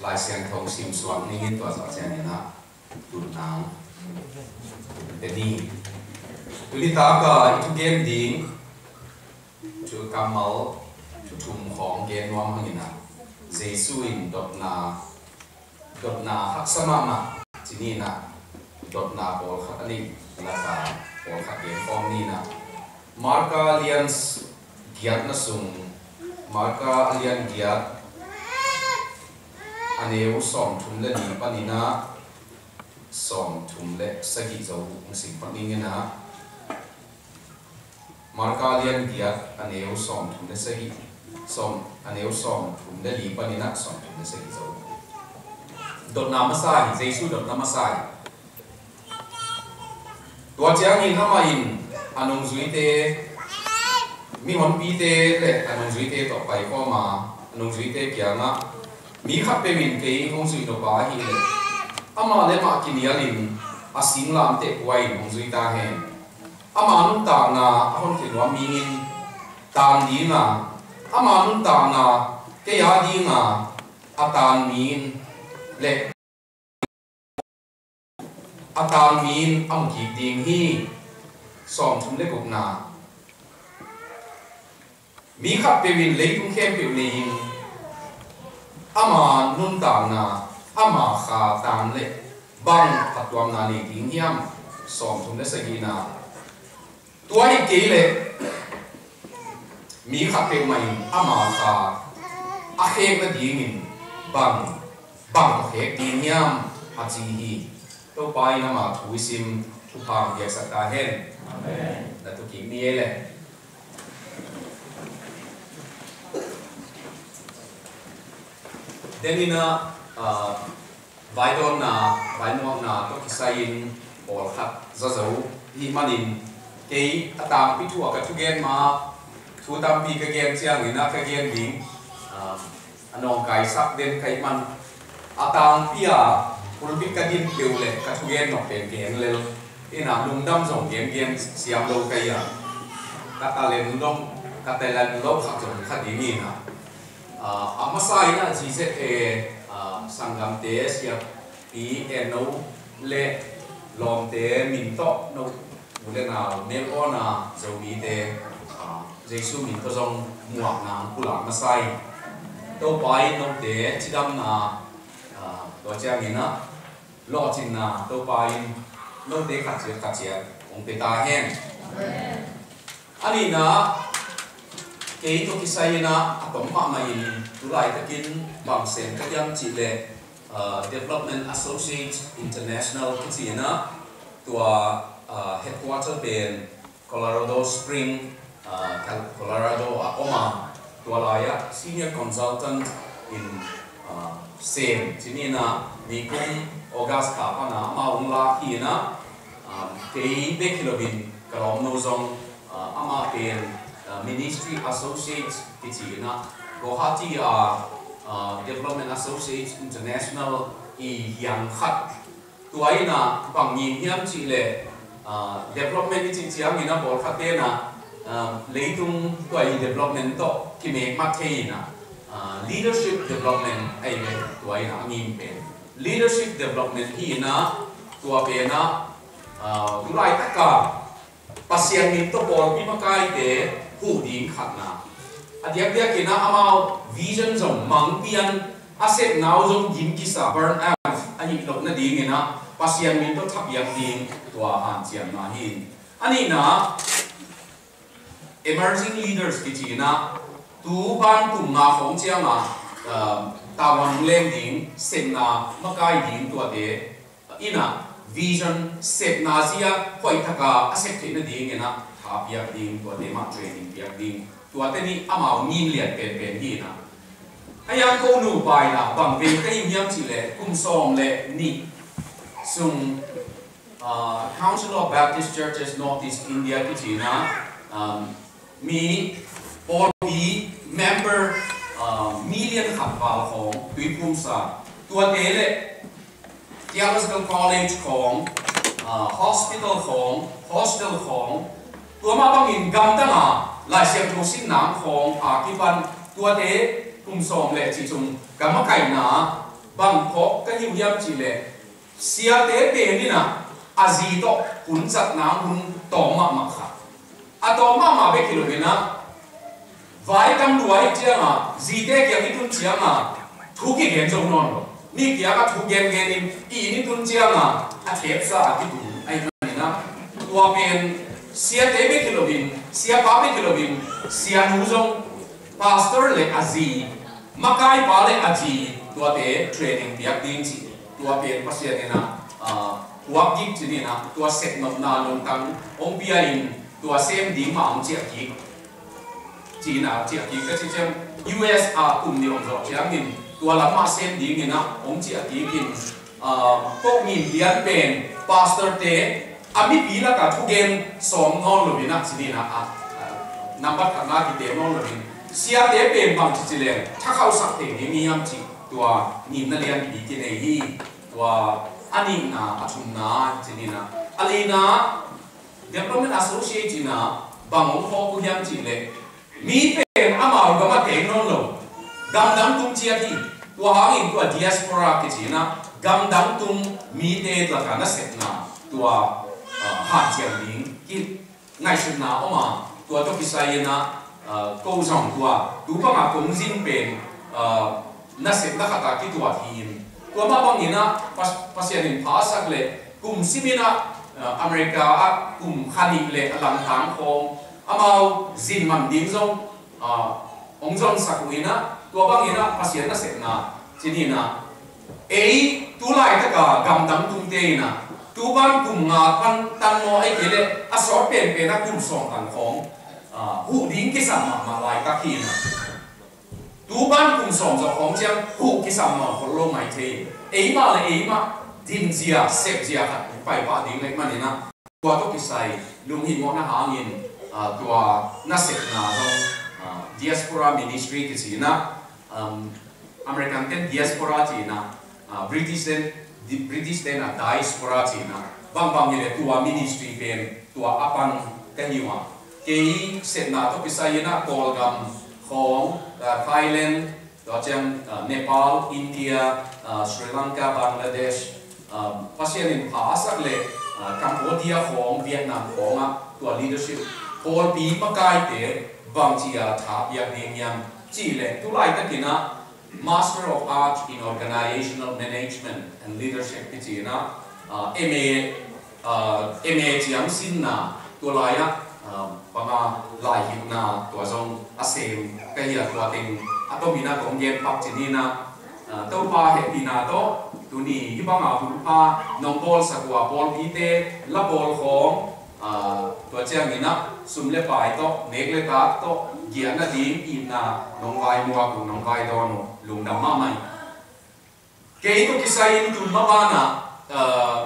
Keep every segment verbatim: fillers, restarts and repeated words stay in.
Lai Siangtho simsuak ningin tua zah ciangin ah tutna pe ni. Tuni taka i thugen ding thu kammal thu thum khawng gen nuam hangin ah Jesu in dotna, dotna haksa mahmah ci ni in ah dotna pawlkhat a neih laka pawlkhat gen khawm ni in ah Marka lian giatna sung, Marka a lian giat a neu sawmthum le li panin ah sawmthum le sagih zo hong sim phot ning in ah Marka lian giat a neu sawmthum le sagih, sawm, a neu sawmthum le li panin ah sawmthum le sagih zo. Dotna masa hi, Jesu dotna masa hi. Tua ciangin amah in a nungzuite, mihonpite le a nungzuite tawh paikhawm a, a nungzuite kiangah, mi khatpeuh in kei hong zuih nop a ahih leh amah le amah kinialin a singlamteh kua in hong zui ta hen. Ama nuntakna a honkhia nuam mi in taan ding a, ama nuntakna kei a ding a, a taan mi in le a taan mi in a mu kik ding hi. Sawmthum le gukna. Mi khatpeuh in leitung khempeuh nei in ama nuntakna, ama kha taan le bang phattuamna nei ding hiam? Sawmthum le sagihna. Tua hi kei leh mi khat peuhmah in ama kha a khek nadingin bang, bang tawh khek ding hiam a ci hi. Topa in ama thu i sim thupha piaksak ta hen. Amen. Na thukik ni ei le. Denin ah, ah, vaidawnna, vaimuakna tawh kisai-in pawlkhat za zo hih manin kei a tangpi thu a ka thugen ma, thu tampi ka gen ciangin ah ka gen ding, ah, a nawngkaisak den ka hih man a tangpi a pulpit ka din peuh leh ka thugen nawk pen ka en lel. Ina lungdam zong gen gen siam lo ka hi a, ka talent dong, ka talent lo khat zong kha ding ina. Ah, a masa in ah G Z A, ah, sanggamte, siapi, eno le lawmte min tawh no u le nau mel awna Zomite, ah, Jesu min tawh zong muakna ang pulak masa in. Topa in note cidamna, ah, tua ciangin ah lawhcinna Topa in note khat ciat khat ciat hong pia ta hen. A nihna, kei tawh kisai in ah a tom mahmah in tu laitakin bang sem ka hiam cih leh, ah, Development Associates International kici in ah tua, ah, headquarter pen Colorado Spring, ah, Cal-, Colorado a om a, tua lai-ah senior consultant in, ah, sem, ci ni in ah nikum August kha pan ah amau hong lak hi in ah, ah, kei bek hi loin ka lawmno zong, ah, amah pen, ah, Ministry Associates kici in ah Guwahati a, ah, Development Associates International i hiang khat. Tua in ah bang ngim hiam cih leh, ah, development i cih ciangin ah pawlkhatte in ah, ah, leitung tua i development tawh kimek mat thei in ah, ah, leadership development ahi ve tua in ah a ngim pen. Leadership development hi in ah tua pen ah, ah, tu laitak a Pasian min tawh pawlpi makaite huh ding khatna. A diakdiak in ah amau vision zong mang pian, a sepna uh zong gim kisa, burn out ahih loh nadingin ah Pasian min tawh thapiak ding tua hanciamna hi. A nihna, emerging leaders kici in ah tu vantung nga khawng ciang a, ah, tavuan leng ding, sepna makai ding tuate in ah vision, sepna zia hoih tak a a sep theih nadingin ah tha piak ding, tuate mah training piak ding, tuate nih amau ngim lian penpen hi in ah. A hiang ko nupa in ah bang vei ka hih hiam cih leh kum sawm le nih sung, ah, Council of Baptist Churches Northeast India kici in ah, um, mi pawlpi member, ah, million khat val khawng tuiphumsa, tuate le Theological College khawng, ah, hospital khawng, hostel khawng, tua mah bangin gamdang a Lai Siangtho simna khawng a kipan tuate kum sawm le cih cung ka makaihna Bang phawk ka hi uh hiam cih leh, siate pen in ah a zi tawh hun zatna hun tawm mahmah kha. A tawm mahmah bek hi lo in ah, vai tam lua ahih ciangin zite kiang i tun ciangin thu kigen zo nawn lo. Mi kiangah thu gengen in i inn i tun ciangin a thepsa a kitun ahih manin ah, tua pen siate bek hi lo in, siapa bek hi lo in, sianu zong, pastor le a zi, makaipa le a zi, tuate training piak ding ci. Tua pen Pasian in ah, ah, puak gik ci ni in ah, tua sepnopna lungtang hong pia in, tua sem ding mah hong ciah kik ci in ah, ciah kik ka ci ciang, U S a kum nih hong zawh ciangin tua lam mah sem ding in ah hong ciah kik in, ah, kok min lian pen pastorte a mipi lakah thugen sawm nawn lo in ah ci ni in ah, ah, ah, nambat khatna kitem nawn lo in, siate pen bang ci ci leng thakhauhsak thei ding hiam ci, tua ngimna lianpi kinei hi. Tua a nihna, a thumna ci ni in ah, a lina, Development Associate in ah bang hong phawk uh hiam cih leh, mi pen amau gam ah teng nawn lo, gamdang tung ciat hi. Tua hangin tua diaspora kici in ah, gamdang tung mite lakah nasepna, tua, ah, hanciam ding ki ngaihsutna om a, tua tawh kisai in ah, ah, ko zong tua tu bangah kong zin pen, ah, nasepna khat ah kituat hi in, tua mah bangin ah Pas-, Pasian in pha a sak leh kum sim in ah, ah, America ah kum kha nih le a langtang khawng amau zin man ding zong, ah, hong zonsak uh in ah, tua bangin ah Pasian nasepna ci ni in ah, ei tu laitak a gamdang tungte in ah tu ban kum nga pan tan maw, ei kei leh a sawt penpen ah kum sawm tan khawng, ah, huh ding kisam mahmah laitak hi in ah, tu ban kum sawm zawh khawng ciang huh kisam nawn khol lo mai thei. Eimah le eimah dinzia, sepzia khat hong paipah ding leh manin ah, tua tawh kisai lunghimawhna hangin, ah, tua nasepna zong, ah, diaspora ministry kici in ah, um, American ten diaspora ci in ah, ah, British ten, di-, British ten ah diaspora ci in ah, bangbang hi leh tua ministry pen tua a pan ka hi uh a. Kei sepna tawh kisai in ah Kawlgam khawng, ah, Thailand, tua ciang, ah, Nepal, India, ah, Sri Lanka, Bangladesh, ah, Pasian in pha a sak leh, ah, Cambodia khawng, Vietnam khawng ah tua leadership, pawlpi makaite bangci a tha piak ding hiam cih leh, tu laitakin ah Master of Arts in Organizational Management and Leadership kici in ah, ah, M A, ah, M A ciang sinna, tua lai ah, ah, banga laihilhna tua zong a sem ka hi a, tua teng a tomin ah kong gen pak ci ni in ah, ah, Topa hehpihna tawh tuni hih banga hun pha nong bawlsak uh a, pawlpite la bawl khawng, ah, tua ciangin ah sum le pai tawh, nek le tak tawh, giahna ding itna nong vai muak uh, nong vai dawn uh, lungdam mahmah hi. Kei tawh kisai in tun maban ah, ah,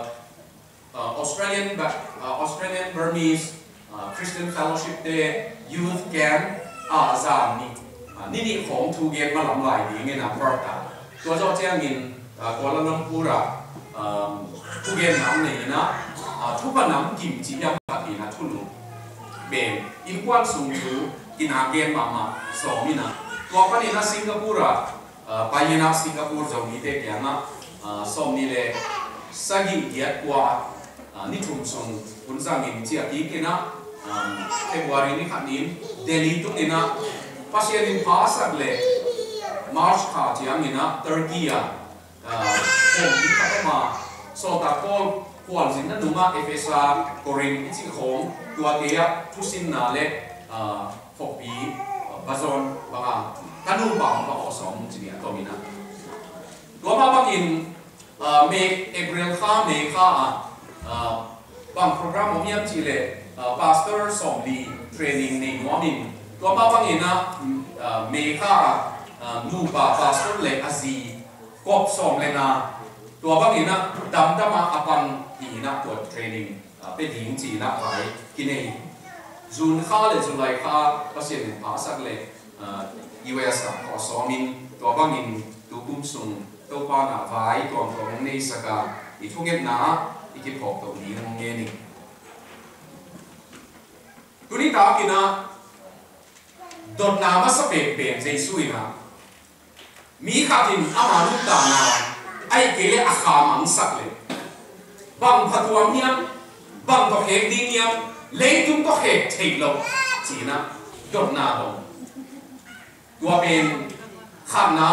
ah, Australian Ba-, ah, Australian Burmese, ah, Christian Fellowship te youth camp, ah, zan nih, ah, ni nih khawng thugen malam lai ding in ah Perth ah. Tua zawh ciangin, ah, Kuala Lumpur ah, um, thugenna hong nei in ah, ah, thupha namkim cih hiam khat in ah thulu pen innkuan sung thu kinakgen mahmah sawm in ah, tua panin ah Singapore ah, ah, pai in ah Singapore Zomite kiangah, ah, sawmnih le sagih, giat, kua, ah, ni thum sung hun zangin ciah kik in ah, um, February ni khat ni-in Delhi tung in ah, Pasian in pha a sak leh March kha ciangin ah Turkey ah, ah, khawmpi khat om a, Sawltak Paul khualzinna nungah Efesa, Korin i cih khawng, tuate ah thusinna le, ah, khawmpi, ah, bazawn bangah ka nupa hong va awsawm ci ni a tomin ah. Tua mah bangin, ah, May, April kha, May kha ah, ah, bang program om hiam cih leh, ah, pastor sawmli training nei nuam in, tua mah bangin ah, ah, May kha ah, ah, nupa pastor le a zi kop sawm le nga, tua bangin ah damdam ah a pan hi in ah tua training, ah, pia ding ci in ah vai kinei. June kha le July kha Pasian in pha a sak leh, ah, U S ah ka awsawm in, tua bangin tu kum sung Topa in ah vai tuamtuam hong neisak a, i thungetna ah i kiphawk toh ding hong ngen ing. Tuni takin ah dotna masa penpen Jesu in ah, mi khat in ama nuntakna kei le a kha mangsak le bang phatuam hiam, bang tawh khek ding hiam, leitung tawh khek theih loh, ci-in ah dotna dong. Tua pen khatna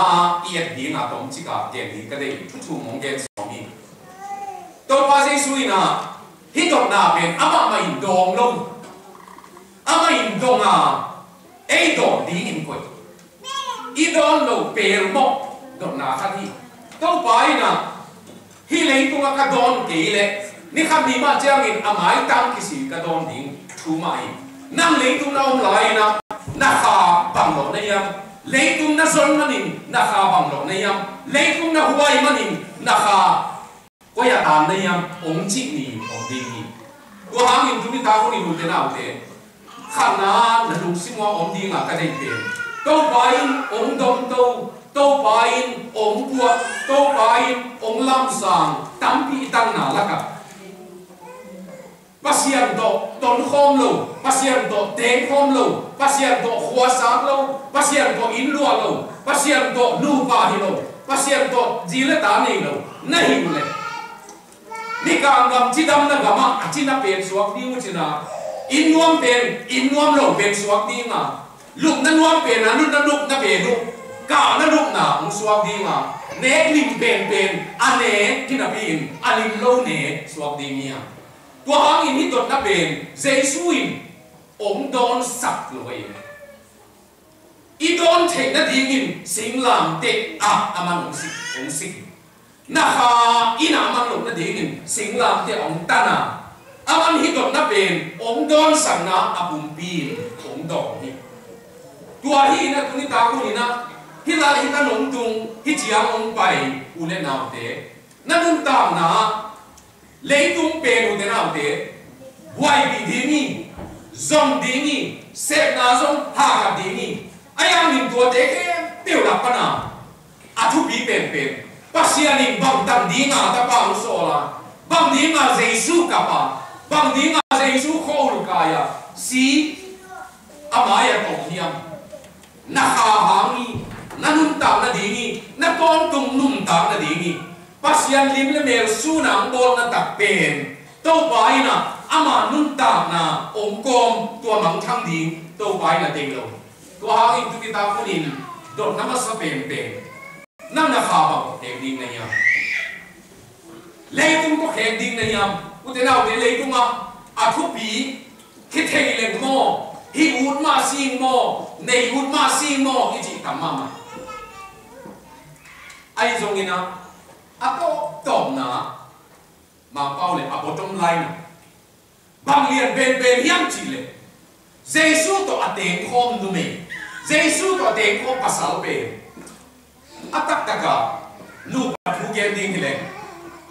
i et ding a tomcik a gen ding ka deih, thu thum hong gen sawm hi. Topa Jesu in ah hih dotna pen amahmah in dawng lo, amah in dong a, ei dawn dingin koih. I dawn lo pelmawh dotna khat hi. Topa in ah hih leitungah ka dawn kei leh ni khat ni mah ciangin a maitang kisin ka dawn ding thu mah hi. Nang leitung na om lai-in ah na kha bang lawh na hiam? Leitung na zon manin na kha bang lawh na hiam? Leitung na huai manin na kha koi-ah tan na hiam? Hong cih ni om ding hi. Tua hangin tuni tak hun in, ute naute, khatna na lungsim ah om ding a ka deih pen, Topa in hong domto, Topa in hong puak, Topa in hong lamsang tampi i tanna lakah Pasian tawh tonkhawm lo, Pasian tawh tengkhawm lo, Pasian tawh khuasak lo, Pasian tawh inn luah lo, Pasian tawh nupa hi lo, Pasian tawh zi le ta nei lo na hi uh leh, Mikang gam cidamna gamah a cina pen suak ding uh cin a, inn nuam pen inn nuam lo pen suak ding a, lupna nuam pen a lupna, lupna pen uh, kahna lupna hong suak ding a, nek lim penpen a nek hi napi-in a lim lo nek suak ding hi a. Tua hangin hih dotna pen Jesu in hong dawnsak lo hi. I dawn theih nadingin singlamteh ah aman hong sik, hong sik. Na kha in ah aman loh nadingin singlamteh ah hong tan a, aman hih dotna pen hong dawnsakna a pumpi in hong dawng hi. Tua hi in ah tuni tak hun in ah hih lai hih tan hong tung, hih ciang hong pai u le naute, na nuntakna leitung pen, ute naute, buaipih ding hi, zong ding hi, sepna zong hahkat ding hi. Ahi hangin tuate khempeuh lak pan a, a thupi penpen, Pasian in bang tang ding a Tapa hong sawl a, bang ding a Jesu kap a, bang ding a Jesu khua-ul kai a, si a mai-ah tawh hiam? Na kha hang hi, na nuntak nading hi, na tawntung nuntak nading hi. Pasian lim le mel sun a hong bawlna tak pen Topa in ah ama nuntakna hong kawm, tua mangthang ding Topa in ah deih lo. Tua hangin tuni tak hun in dotna masa penpen, nang na kha bang tawh khek ding na hiam? Leitung tawh khek ding na hiam? Ute naute, leitungah a thupi, hih thei leng maw, hih ut mah sing maw, nei ut mah sing maw i cih tam mahmah. Ahi zongin ah a tawptawpna, Mangpau le a bottom line ah bang lian penpen hiam cih leh, Jesu tawh a tengkhawm numei, Jesu tawh a tengkhawm pasal pen a taktak a nupa thu gen ding hi leng,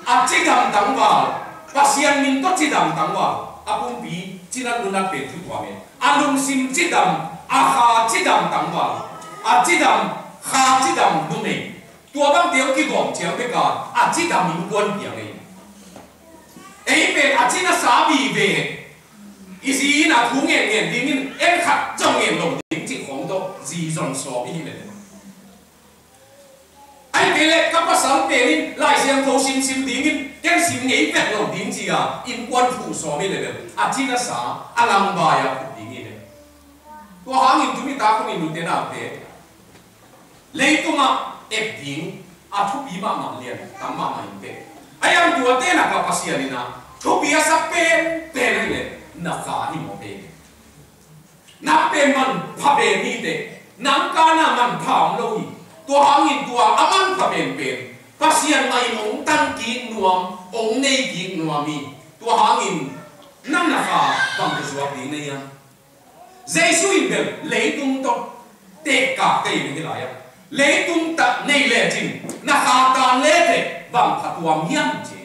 a cidam tangval, Pasian min tawh cidam tangval, a pumpi cinat nunat pen thu tuam e. A lungsim cidam, a kha cidam tangval, a cidam, kha cidam numei. Tua bangte hong kigawm ciang bek a, a cidam innkuan piang ei. Ei pen a cina sa vive, i zi in a thu ngenngen dingin, en khat zong ngen lo ding cih khawng tawh zi zon sawm i hi leh. Ahih kei leh ka pasal pen in Lai Siangtho simsim dingin, ken sim ngei vet lo ding ci-a innkuan phuh sawm i hi leh, a cina sa a langbai-a phuh ding hi leh. Tua hangin tuni tak hun in, ute naute, leitungah et ding a thupi mahmah lian tam mahmah in teh. Ahi hang tuate lakah Pasian in ah thupi a sak penpen ahih leh na kha hi mawk hi. Nang pen manpha pen hi teh, nang kana manpha om lo hi. Tua hangin tua a manpha penpen Pasian mah in hong tan kik nuam, hong nei kik nuam hi. Tua hangin nang na kha bang tawh zuak ding na hiam? Jesu in bel leitung tawh tehkak kei in hi lai-ah, leitung tawh nei lecin na kha tan le teh bang pha tuam hiam ci.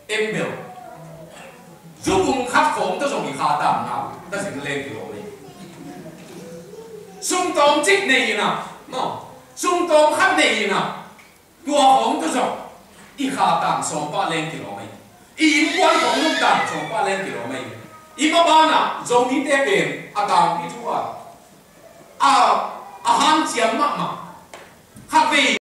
En bel, zu pum khat khawng tawh zong i kha tan na, ka zin leng kilawm ei. Sum tawm cik nei in ah, no, sum tawm khat nei in ah, tua khawng tawh zong i kha tang sawm pah leng kilawm ei. I innkuan khawng nung tang sawm pah leng kilawm ei. I maban ah Zomite pen a tangpi thu a, a, a hanciam mahmah. Khatvei